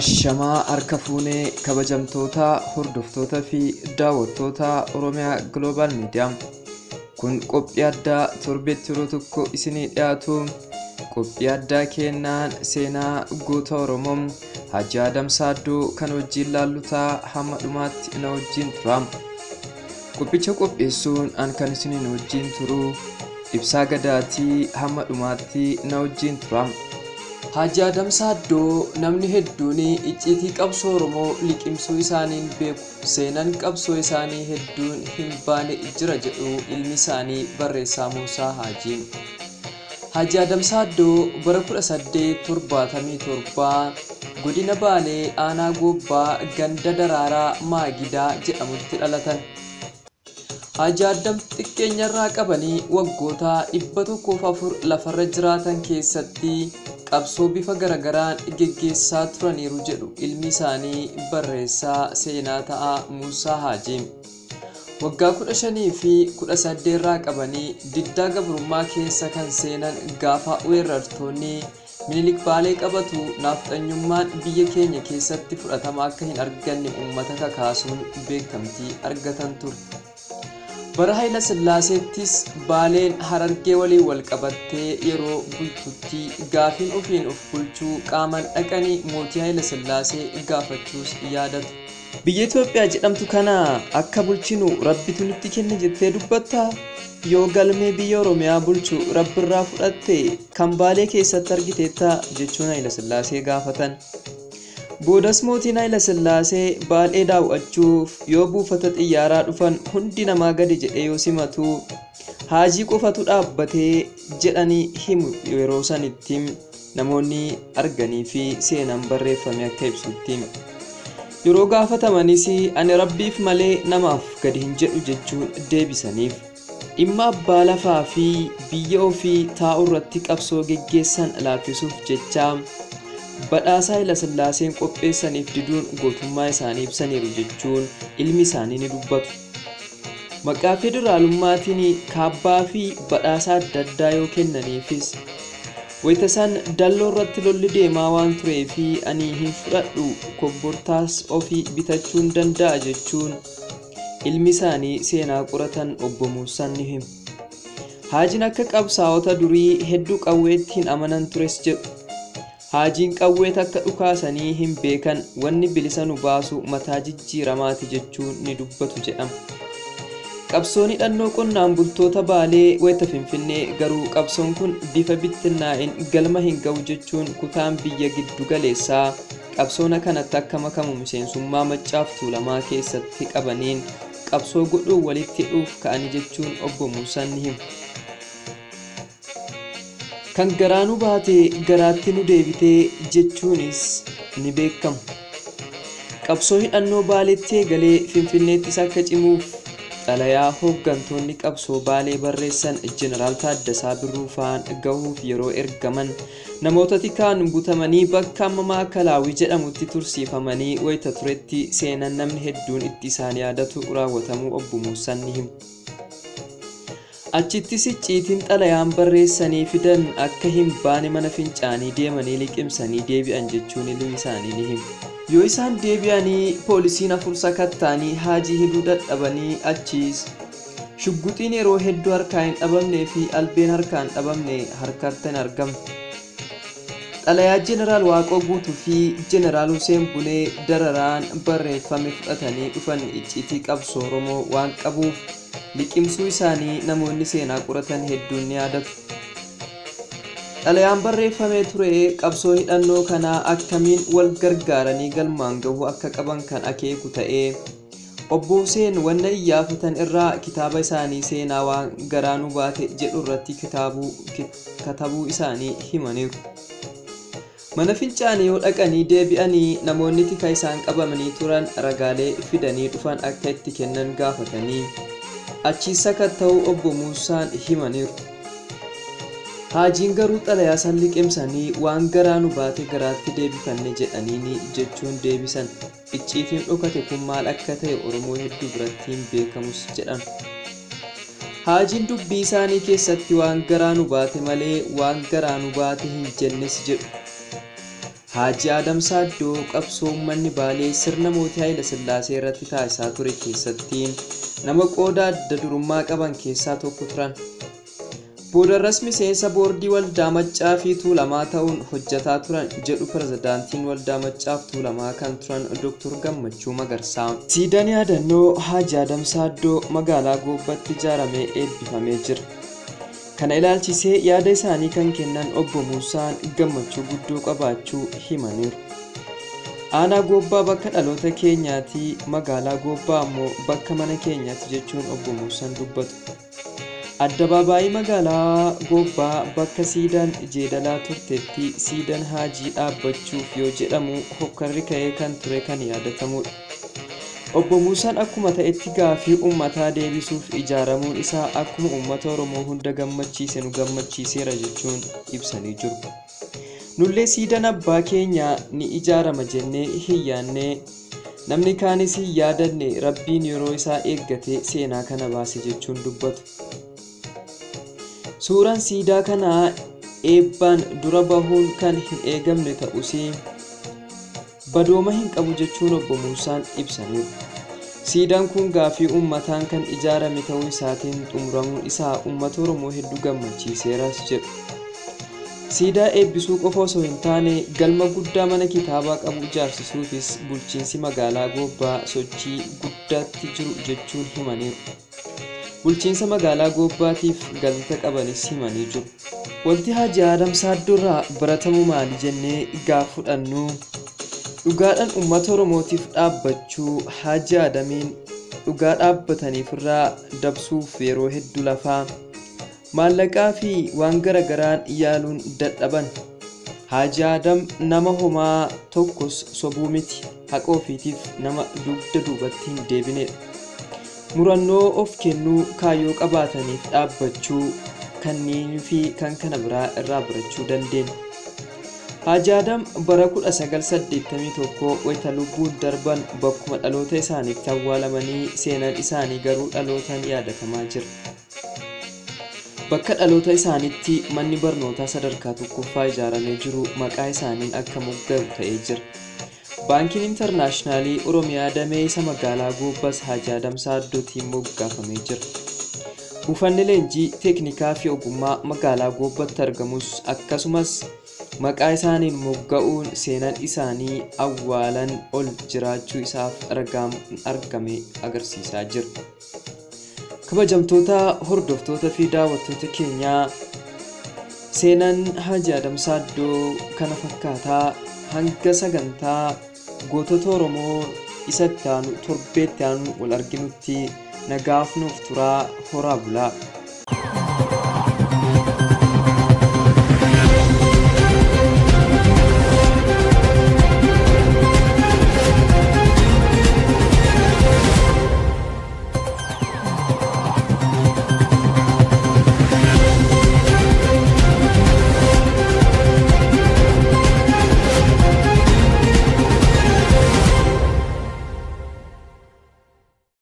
Ashamaa harka fuunee kabajamtoota hordoftoota fi daawwattoota Oromiyaa Global Media. Kun qophii addaa torbeetti yeroo tokko isinii dhiyaatu. Qophii addaa kennaan seenaa goota Oromoo Haaji Adam Saaddoo kan wajjin laallutaa hamma dhumaatti na wajjin tura. Qophicha qopheessuun an kan isiniin wajjin turu Ibsaa Gadaatii hamma dhumaatti na wajjin tura. Haaji Adam Saaddoo namni hedduun icciitii qabsoo Oromoo liqimsuu isaaniin beeku. Seenaan qabsoo isaanii hedduun hin baane jira jedhu ilmi isaanii barreessaa Muusaa Haaji. Haaji Adam Saaddoo bara 1877 godina Baalee aanaa Goobbaa ganda Daraaraa Maagidaa jedhamutti dhalatan. Haaji Adam xiqqeenyarraa qabanii waggoota 104 lafarra jiraatan keessatti qabsoo bifa garagaraan geggeessaa turaniiru jedhu ilmi isaanii barreessaa seenaa ta'aa Muusaa Haaji. Waggaa 15 fi 18 irraa qabanii diddaa gabrummaa keessa kan seenan gaafa weerartoonni Minilik Baalee qabatu naafxanyummaan biyya keenya keessatti fudhatama akka hin arganne uummata kakaasuun beekamtii argatan ture. Bara Hayila Sillaaseettis Baaleen Harargee waliin wal qabattee yeroo bultutti gaafiin ofiin of bulchuu qaamaan dhaqanii mootii Hayila Sillaasee gaafachuus yaadatu. Biyya Itoophiyaa jedhamtu kana akka bulchinu Rabbitu nutti kenne jettee dubbattaa? Yoo galmee biyya Oromiyaa bulchu Rabbirraa fudhatte kan Baalee keessatti argiteetta jechuun Hayila Sillaasee gaafatan. Boodas mootiin Hayila Sillaasee Baalee daawwachuuf yoo buufata xiyyaaraa dhufan hundi namaa gadi jedhee yoo simatu Haajii qofatu dhaabbatee jedhanii himu yeroo sanitti namoonni arganii fi seenaan barreeffame akka ibsutti. Yeroo gaafatamanis ani Rabbiif malee namaaf gadi hin jedhu jechuun deebisaniif. Dhimma abbaa lafaa fi biyya ofii taa'u irratti qabsoo geggeessan laaffisuuf jecha badhaasa Hayila Sillaaseen qopheessaniif diduun gootummaa isaanii ibsaniiru jechuun ilmi isaanii ni dubbatu. Maqaa federaalummaatiin kaabbaa fi badhaasa adda addaa yoo kennaniifis wayita san dalloo irratti lolli deemaa waan turee fi ani hin fudhadhu kobbortaas ofii bitachuun danda'a jechuun ilmi isaanii seenaa qoratan obbo Muusaan ni himu. Haajiin akka qabsaa'ota durii hedduu qawweetti hin amanan tures jedhu. Haajiin qawwee takka dhukaasanii hin beekan wanni bilisa nu baasu mataa jijjiiramaati jechuun ni dubbatu jedhama. Qabsoon hidhannoo qonnaan bultoota Baalee wayita Finfinnee garuu qabsoon kun bifa bittinnaa'een galma hin ga'u jechuun kutaan biyya giddu galeessaa qabsoona kanatti akka makamu miseensummaa Maccaaf Tuulamaa keessatti qabaniin qabsoo godhuun walitti hidhuuf ka'anii jechuun obbo Muusaan ni himu. Kan garaa nu baate garaatti nu deebitee jechuunis ni beekamu. Qabsoo hidhannoo Baaleetti eegalee Finfinneettis akka cimuuf xalayaa hooggantoonni qabsoo Baalee barreessan Jeneraal Taaddasaa Birruu fa'aan gahuuf yeroo ergaman namoota tikaan butamanii bakka amma Maakalaawii jedhamutti tursiifamanii wayita turetti seenan namni hedduun itti isaan yaadatu raawwatamuu obbo Muusaan ni himu. Achittis icciitiin xalayaan barreessanii fidan akka hin baane mana fincaanii deemanii liqimsanii deebi'an jechuun ilmi isaanii ni himu. Yoo isaan deebi'anii poolisiin 4 sakattaanii Haajii hidhuu dadhabanii achiis shugguxiin yeroo hedduu harkaa hin dhabamnee fi albeen harkaa hin dhabamne harkatti hin argamne. Xalayaa Jeneraal Waaqoo Guutuu fi Jeneraal Huseen Bunee dararaan barreeffame fudhatanii dhufan icciitii qabsoo Oromoo waan qabuuf liqimsuu isaanii namoonni seenaa qoratan hedduun ni yaadatu. Xalayaan barreeffamee ture qabsoo hidhannoo kanaa akkamiin wal gargaaranii galmaan gahuu akka qaban kan akeeku ta'ee obbo Huseen wanna iyyaafatan irraa kitaaba isaanii seenaa waan garaa nu baate jedhu irratti katabuu isaanii himaniiru. Mana fincaanii yoo dhaqanii deebi'anii namoonni tika isaan qabamanii turan ragaalee fidanii dhufan akka itti kennan gaafatanii achiis sakatta'uu obbo Muusaan himaniiru. Haajiin garuu xalayaa san liqimsanii waan garaa nu baate garaatti deebifanne jedhaniini jechuun deebisan. Icciitiin dhokate kun maal akka ta'e Oromoo hedduu biratti hin beekamus jedhan. Haajiin dubbii isaanii keessatti waan garaa nu baate malee waan garaa nu baate hin jennes jedhu. Haaji Adam Saaddoo qabsoo uummanni Baalee sirna mootii Haayila Sillaasee irratti taasisaa ture keessatti nama qooda adda durummaa qaban keessaa tokko turan. Boodarras miseensa boordii Waldaa Maccaa fi Tuulamaa ta'uun hojjetaa turan jedhu pirezidaantiin Waldaa Maccaa fi Tuulamaa kan turan Dr. Gammachuu Magarsaa. Siidaan yaadannoo Haaji Adam Saaddoo magaalaa Goobbatti ijaaramee eebbifamee jira. Kana ilaalchisee yaada isaanii kan kennan Obbo Muusaan gammachuu guddoo qabaachuu himaniiru. Aanaa Goobbaa bakka dhaloota keenyaati, magaalaa Goobbaa ammoo bakka mana keenyaati jechuun Obbo Muusaan dubbatu. Addabaabaayii magaalaa Goobbaa bakka siidaan jeedalaa turtetti siidaan Haajii dhaabbachuuf yoo jedhamu hokkarri ka'ee kan ture kan yaadatamudha. Obbo Muusaan akkuma ta'etti gaaffii uummataa deebisuuf ijaaramuun isaa akkuma uummata Oromoo hunda gammachiise nu gammachiiseera jechuun ibsanii jiru. Nullee siidaan abbaa keenyaa ni ijaarama jennee hin yaadne, namni kaanis hin yaadanne, Rabbiin yeroo isaa eeggatee seenaa kana baase jechuun dubbatu. Suuraan siidaa kanaa eebbaan dura bahuun kan hin eegamne ta'us badooma hin qabu jechuun Obbo Muusaan ibsaniiru. Siidaan kun gaaffii uummataan kan ijaarame ta'uu isaatiin xumuramuun isaa uummata Oromoo hedduu gammachiiseeras jedhu. Siidaa eebbisuu qofa osoo hin taane galma guddaa mana kitaabaa qabu ijaarsisuufis bulchiinsi magaalaa Goobbaa sochii guddaatti jiru jechuun himaniiru. Bulchiinsa magaalaa Goobbaatiif galata qabanis himanii jiru. Wanti Haaji Adam Saaddoo irraa baratamu maali jennee gaaf fudhannu dhugaadhaan uummata Oromootiif dhaabbachuu. Haaji Adamiin dhugaa dhaabbataniif irraa dabsuuf yeroo hedduu lafaa maallaqaa fi waan garagaraan yaaluun dadhaban. Haaji Adam nama homaa tokkos sobuu miti, haqa ofiitiif nama dugda duubatti hin deebinedha. Murannoo of kennuu, kaayyoo qabaataniif dhaabbachuu kanneenii fi kan kana biraa irraa barachuu dandeenya. Haaji Adam bara 1981 wayita lubbuun darban bakkuma dhaloota isaaniitti awwaalamanii seenaan isaanii garuu dhalootaan yaadatamaa jira. Bakka dhaloota isaaniitti manni barnootaa sadarkaa tokkoffaa ijaaramee jiru maqaa isaaniin akka moggaa'u ta'ee jira. Baankiin Intarnaashinaalii Oromiyaa damee isa magaalaa Goobbas Haaji Adam Saaddootiin moggaafamee jira. Buufanni leenjii teeknikaa fi ogummaa magaalaa Goobbatti argamus akkasumas maqaa isaaniin mogga'uun seenaan isaanii awwaalan ol jiraachuu isaaf argame agarsiisaa jira. Kabajamtoota hordoftoota fi daawwattoota keenyaa, seenaan Haaji Adam Saaddoo kana fakkaataa. Hanga sagantaa gootota Oromoo isatti aanu torbeetti aanu wal arginutti nagaaf nuuf turaa, horaa bulaa.